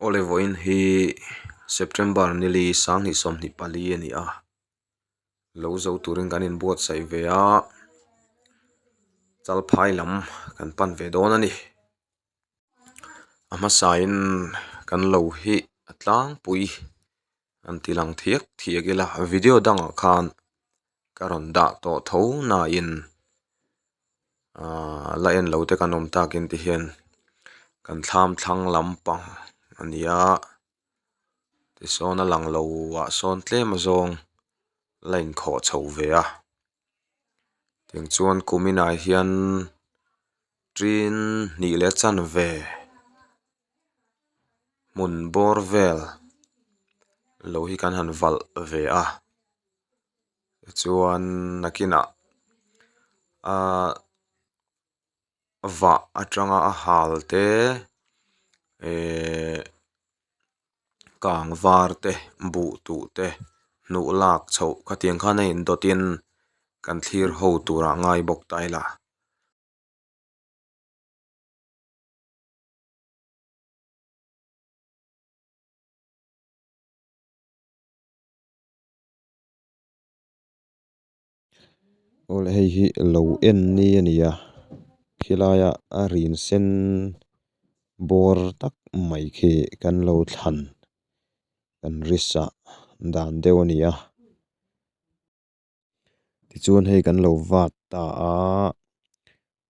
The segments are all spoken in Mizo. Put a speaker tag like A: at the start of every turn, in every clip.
A: Awle vawiin hi September nili sanghnih sawmhnih pali a ni a, lo zo turin kan inbuatsaih ve a, chalphai lam kan pan ve dawn a ni. A hmasain kan lo hi a tlangpui an ti lang thiak thiak ila video dangah khan ka rawn dah tawh tho nain ahh la en lo te kan awm takin ti hian kan thlam thlang lampang a ni a tisawn a lang lo ah sawn tlem a zawng la inkhawh chho ve a tiang chuan kum inah hian tin hnih leh chanve hmun bawr vel lo hi kan han valh ve a tichuan nakinah ahh vah atanga a hal te ehh kang var te buh tuh te hnuh lak chhoh khatiang khan a indawtin kan thlir ho turah ngai bawk ta ila. Awle hei hi lo en ni a ni a khilaia a rin sen bawr tak mai khi kan lo thlan kan risa dan deuh a ni a tichuan hei kan lo vat ta a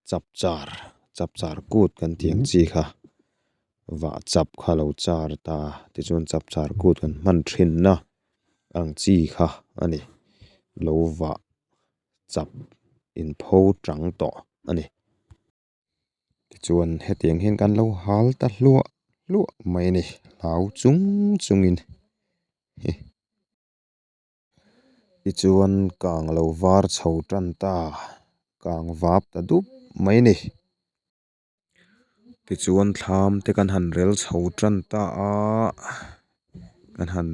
A: chapchar chapchar kut kan tih ang chi kha vah chap kha lo char ta tichuan chapchar kut kan hman thin na ang chi kha a ni lo vah chap inpho tang tawh a ni tichuan hetiang hian kan lo hal ta hluah hluah mai a ni hlau chung chungin hi. Tichuan kang lo var chho tan ta, kang vap ta dup mai a ni. Tichuan thlam te kan han rel chho tan ta a, kan han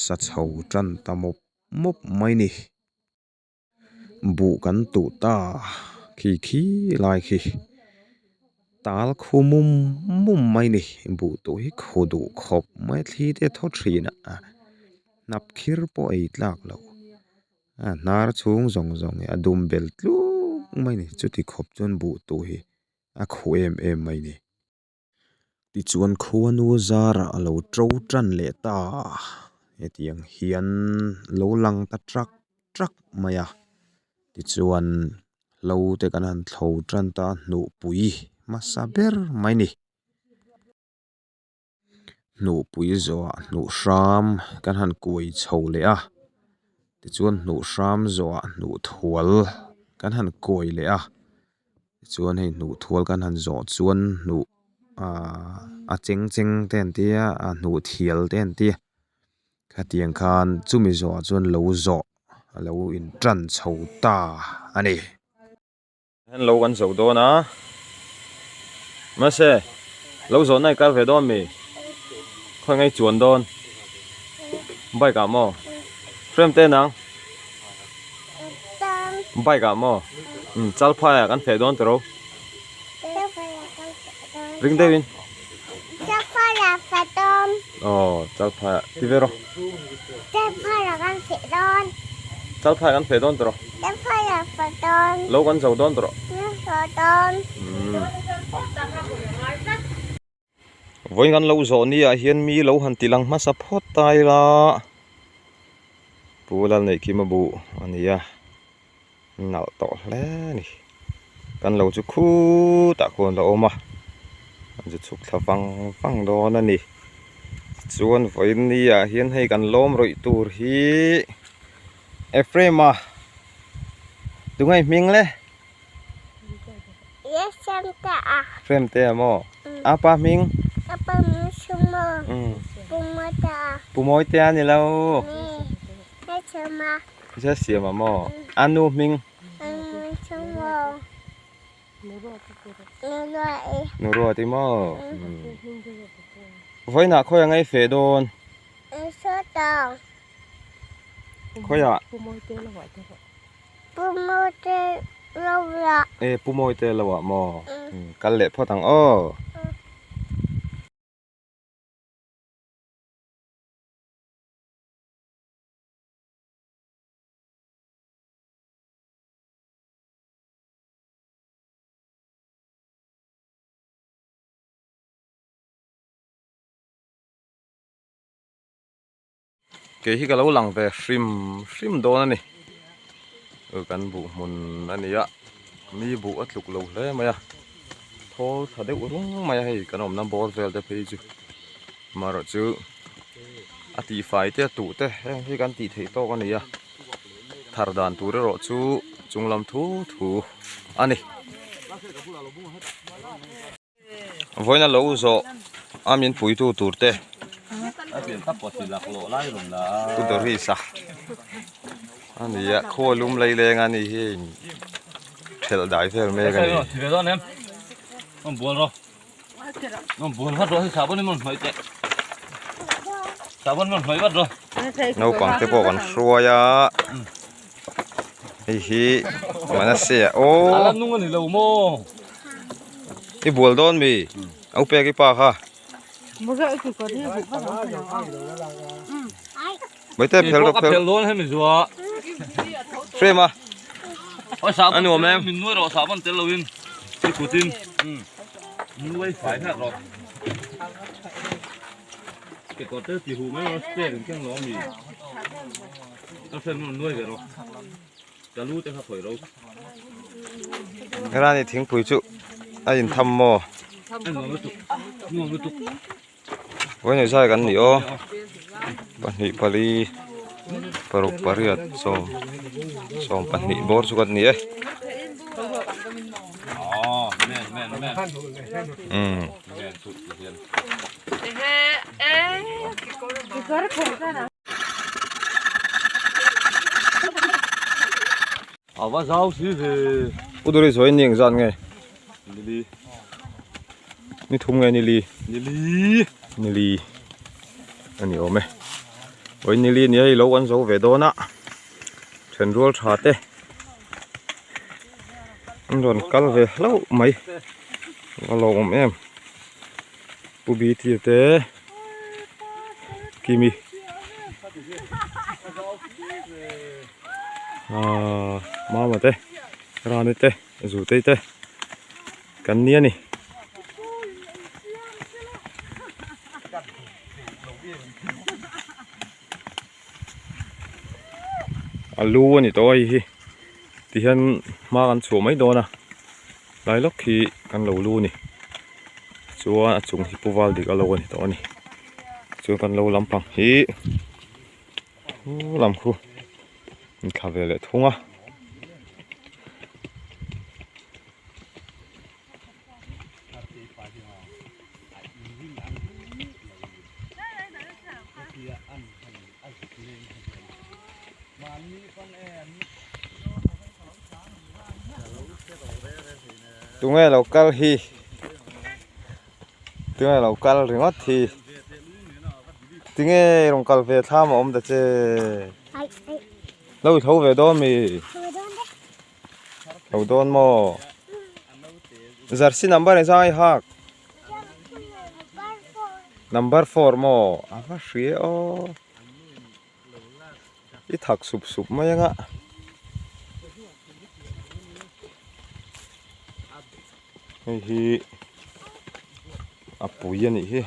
A: sa chho tan ta mawp mawp mai a ni. Buh kan tuh ta khi khi lai khi tal khu mum mum mai a ni buh tuh hi khu duh khawp mai thli te a thaw thin a hnap khir pawh ei tlak loh a hnar chhung zawng zawng hi a dum bel tluk mai a ni chuti khawp chuan buh tuh hi a khu em em mai a ni. Tichuan khuanu zarah a lo to tan leh ta hetiang hian lo lang ta trak trak mai a tichuan hlo te kan han thlo tan ta a hnuhpui hmasa ber mai a ni. Hnuhpui zawhah hnuh hram kan han kuai chho leh a tichuan hnuh hram zawhah hnuh thual kan han kuai leh a tichuan hei hnuh thual kan han zawh chuan hnuh ahh a cheng cheng te an tia a hnuh thial te an tia khatiang khan chumi zawhah chuan lo zawh a lo in tan chho ta a ni. Hian lo kan zo dawn a mahse lo zawh na i kal ve dawn mi khawi nge i chuan dawn bike ah maw frame te nang bike ah maw umm chal phai ah kan feh dawn tiro ring deuh in aw chal phai ah ti ve rawh. Chal phai kan feh dawn tawh rawh. Lo kan zo dawn tawh rawh. Vawiin kan lo zawh ni ah hian mi lo han ti lang hmasa phawt ta ila Pu Lalneihkima buh a ni a, nalh tawh hle a ni. Kan lo chu khutah khuan la awm a, an zu chhuk thla vang vang dawn a ni. Tichuan vawiin ni ah hian hei kan lawm rawih tur hi Ephraim-a tunge i hming le? Ephraim te a maw? A pa hming? Pu Mawitea a ni lo. Zesiama maw? A nu hming? Nuruati maw? Vawiinah khawi a ngei feh dawn? Khawiah? E Pu Mawite lo ah maw? Kal leh phawt ang aw. Kei hi ka lo lang ve hrim hrim dawn a ni. Kan buh hmun a ni a, mi buh a tluk lo hle mai a, thawl tha deuh rung mai a hei kan awmna bawr vel te phei chu. Amaherawhchu a tihfai te a tuh te heng hi kan tih theih tawk a ni a, thar dan tur erawh chu chunglam thu thu a ni. Vawiin a lo zawh a min puitu tur te Pu Doris a a ni a khaw lum lei leng a ni hi thelh dai vel mek a ni. Naupang te pawh kan hruai a hei hi Manase a aw i bual dawn mi au pek i pa kha Maite phel rawh phel frame a a nuam em Rani thingpui chu a intham maw? Vawiin zai kan ni aw pahnih pali paruk pariat sawm sawm pahnih bawr chu kan ni e umm.
B: Ava zau si ve.
A: Pu Duri sawi ni engzat nge?
B: Nili.
A: Ni thum nge nili?
B: Nili.
A: Nili. A ni awm e. Oi nili ni hei lo kan zo ve dawn a. Then rual tha te. An rawn kal ve hlauh mai. A lawmawm em. Pu Bitia te Kimi aaa Mama te Rani te Zutei te kan ni a ni. A lu a ni tawh a hei hi tihian hma kan chhuah mai dawn a tlai lawk hi kan lo lu a ni chuan a chung hi pu val dik a lo a ni tawh a ni chuan kan lo lampang hi lam khu in thla ve leh thung a. Tunge lo kal hi tunge lo kal ringawt hi tinge rawn kal ve thlam a awm ta che lo i tho ve dawn mi. Lo dawn maw? Jersey number engzang a i hak? Number 4 maw? A va hria aw. I thak sup sup mai anga. Hei hi a pui a nih hi.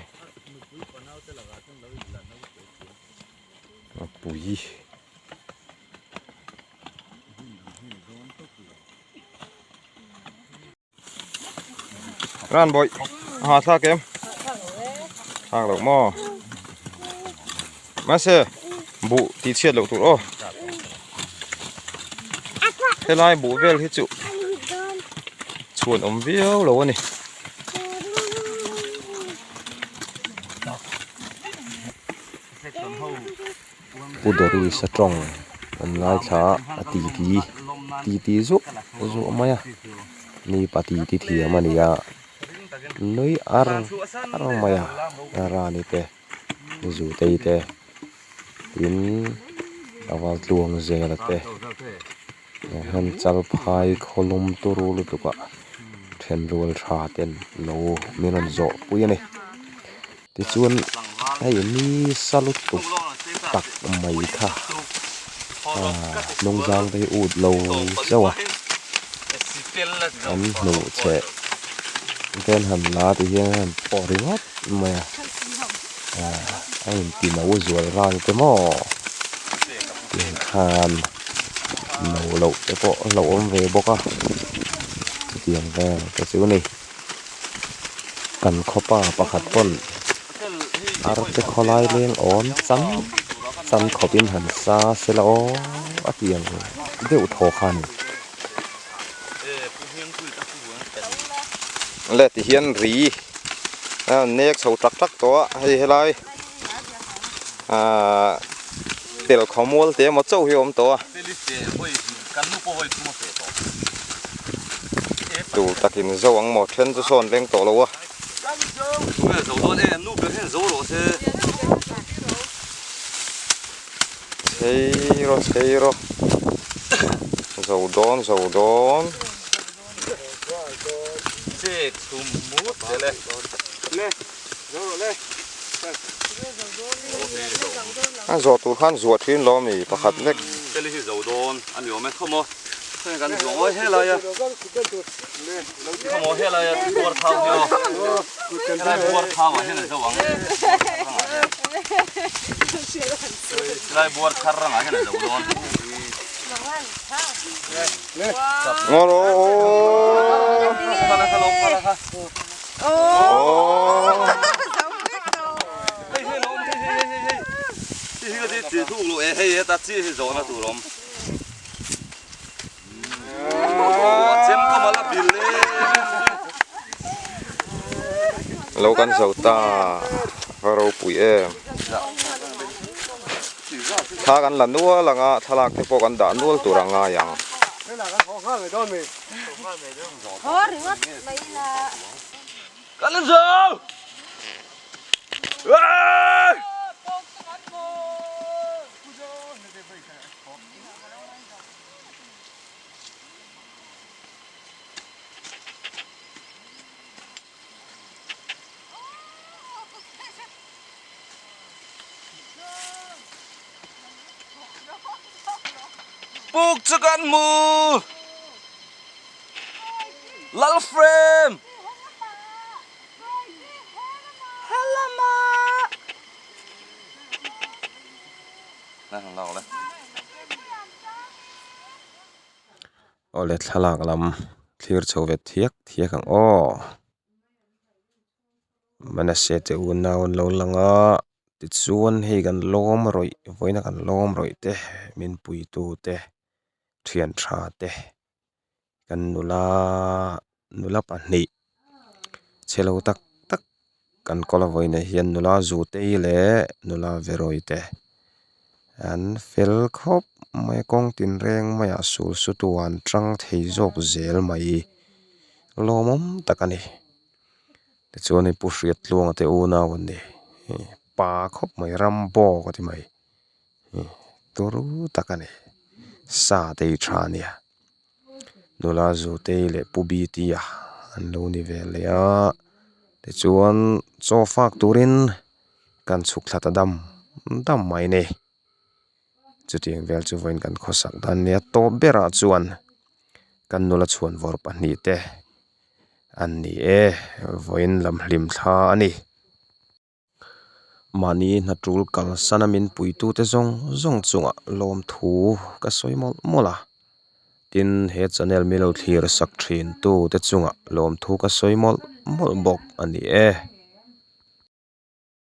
A: A pui. Ran bawih a thlak em thlak loh maw mahse buh tih chhiat loh tur aw helai buh vel hi chu chhuan awm viau lo a ni. Pu Doris a tawng an ngaithla a ti ti ti ti zuah zuah mai a mi pa ti ti thiam a ni a nui ar ar mai a Rani te Zutei te tin a val tluang zela te hian chalphai khawlum turu lutuk ah thenrual tha ten lo min rawn zawh pui a ni. Tichuan hei nisa lutuk tak mai kha aaa hnungzang te hi ut lo chauh a an hmuh che te an han la ti hian an han pawh ringawt mai a aaa a inti no zual ral te maw. Han no loh te pawh a hlauhawm ve bawk a chutiang vel te chu ni kan khawpa pakhat pawn arte khawlai leng awn chan chan khawpin han sa sela aw a ti ang deuh thaw kha a ni.
C: Le ti hian ri a nek chho tak tak tawh a hei helai ahh tel khawmual te emaw chauh hi a awm tawh a tur takin zo ang maw then chu sawn leng tawh lo a. Chei rawh chei rawh zo dawn zo dawn. A zawh tur khan zuah thin lo ami pakhat vek. Lo kan zo ta va ropui em thla kan la nual ang a thlalak te pawh kan dah nual tur a ngai ang.
B: Puk chu kan hmu Lal frame
A: Awle thlalak lam thlir chho ve thiak thiak ang aw Manase te unau an lo lang a tichuan hei kan lawm rawih vawiina kan lawm rawih te min puitu te thian tha te kan nula nula pahnih chhe lo tak tak kan kawl a vawiinah hian nula zutei leh nula verawih te an fel khawp mai a kawng tinreng maiah sul sutu an tang thei zawk zel mai lawmawm tak a ni tichuan hei pu Hriattluanga te unau an ni pa khawp mai ram bawk a ti mai turu tak a ni sa te hi tha a nia. Nula Zutei leh Pu Bitia an lo ni ve leh a tichuan chaw fak turin kan chhuk thla ta dam dam mai a ni chutiang vel chu vawiin kan khawsak dan nia tawp berah chuan kan nula chhuanvawr pahnih te an ni e vawiin lam hlim thla a ni. Mahni hna tul kalsan a min puitute zawng zawng chungah lawmthu ka sawi mawlh mawlh a, tin he channel milo thlir sak thin tute chungah lawmthu ka sawi mawlh mawlh bawk a ni e.